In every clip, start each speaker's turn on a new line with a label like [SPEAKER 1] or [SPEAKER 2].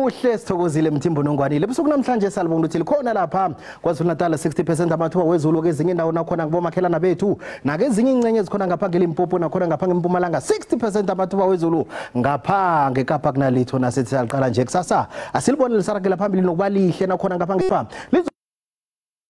[SPEAKER 1] Kuhle sithokozile Mthimbu Nongwanile. Ebusuku namhlanje salibona ukuthi likhona lapha KwaZulu-Natal 60% amathuba wezulu kezinye indawo nakhona kubomakhelana bethu nakezinye ingcenye ezikhona ngapha ngeLimpopo nakhona ngapha ngeMpumalanga 60% amathuba wezulu ngapha ngeKapa kunalitho nasithi siyaqala nje kusasa asilibone lisaragela phambili nokuba lihle nakhona ngapha ngefa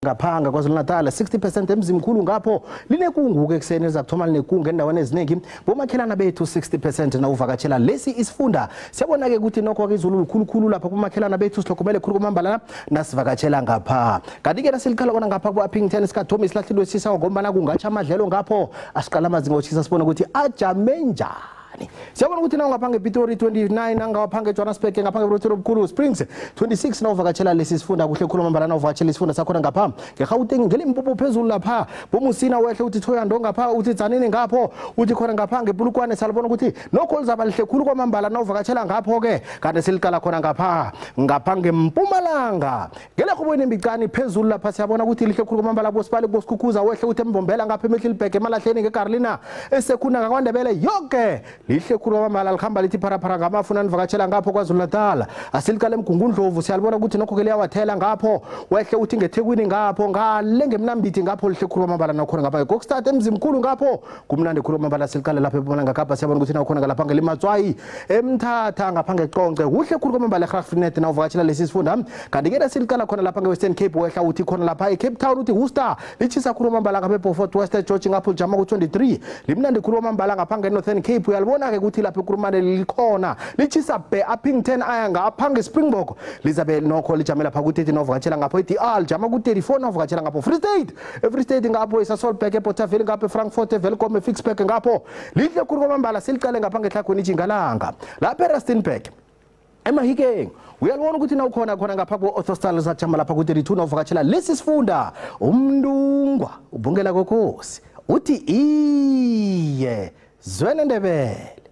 [SPEAKER 1] ngaphanga KwaZulu-Natal 60% emzimkhulu ngapho linekungu ke kuseni lizakuthoma linekungu endaweni eziningi bomakhelana bethu 60% na uvakatshela lesi isifunda. Siyabona ke ukuthi nokho ke izulu likhulukhulu lapha kumakhelana bethu sihlogomele khulu kwamambala nasivakatshela ngapha. Kanti ke nasilikhala kona ngapha ku-Upington sikathomi isilahlelo sisa ngombana kungatsha amadlelo ngapho asiqala amazinga otshisa sibone ukuthi ajame njani. Siyabona ukuthi na ngapha ngePitori 29 nangapha ngeJohannesburg ngapha ngePretoria obukhulu Springs 26 na uvakatshela lesi sifunda kuhle khulu mambala na uvakatshela isifunda sakhona ngapha ngeGauteng ngeLimpopo phezulu lapha boMusina wehle uthi Thohoyandou ngapha uthi Tzaneen ngapho uthi khona ngapha ngePolokwane salibona ukuthi nokho lizaba lihle khulu kwamambala na uvakatshela ngapho ke. Kanti siliqala khona ngapha ngapha ngeMpumalanga ngelehobweni embicane phezulu lapha siyabona ukuthi lihle khulu kwamambala bosibali boSkhukhuza wehle uthi eMbombela ngapha eMiddelburg emalahleni ngeGarlina esekhuna ngakwaNdebele yonke lihle khulu kwamambala likhamba lithi pharaphara ngamafuna nivakatshela ngapho KwaZulu-Natal. Asiliqale eMgungundlovu siyalibona ukuthi nokho ke liyawathela ngapho wehle uthi ngeThekwini ngapho ngale ngeMnambithi ngapho lihle khulu kwamambala nakhona ngapha eKokstad emzimkhulu ngapho kumnandi khulu kwamambala. Siliqale lapha eMpumalanga Kapa siyabona ukuthi nakhona ngalapha ngelimatswayi eMthatha ngapha ngeQonce kuhle khulu kwamambala eGraafrenet na uvakatshela lesi sifunda. Kanti ke siliqala khona lapha ngeWestern Cape wehla uthi khona lapha eCape Town uthi Worcester litshisa khulu kwamambala ngapha eBeaufort West George ngapho lijama ku-23 limnandi khulu kwamambala ngapha ngeNorthern Cape. Uyalibona ke ukuthi lapha eKurumane likhona litshisa bhe Upington aya ngapha ngeSpringbok lizabe nokho lijame lapha ku-30 novakatshela ngapho i-DR lijama ku-34 novakatshela ngapho Free State eFree State ngapho iSasolburg eBothaville ngapho eFrankfurt eWelkom eFicksburg ngapho lihle khulu kwamambala. Siliqale ngapha ngeTlhagwini ijingalanga lapha eRustenburg eMahikeng uyalibona ukuthi nawukhona khona ngapha ku-Ottosdal sajama lapha ku-32 novakatshela lesi sifunda. Umntungwa ubungela kokhosi uthi iye Zwele Ndebele.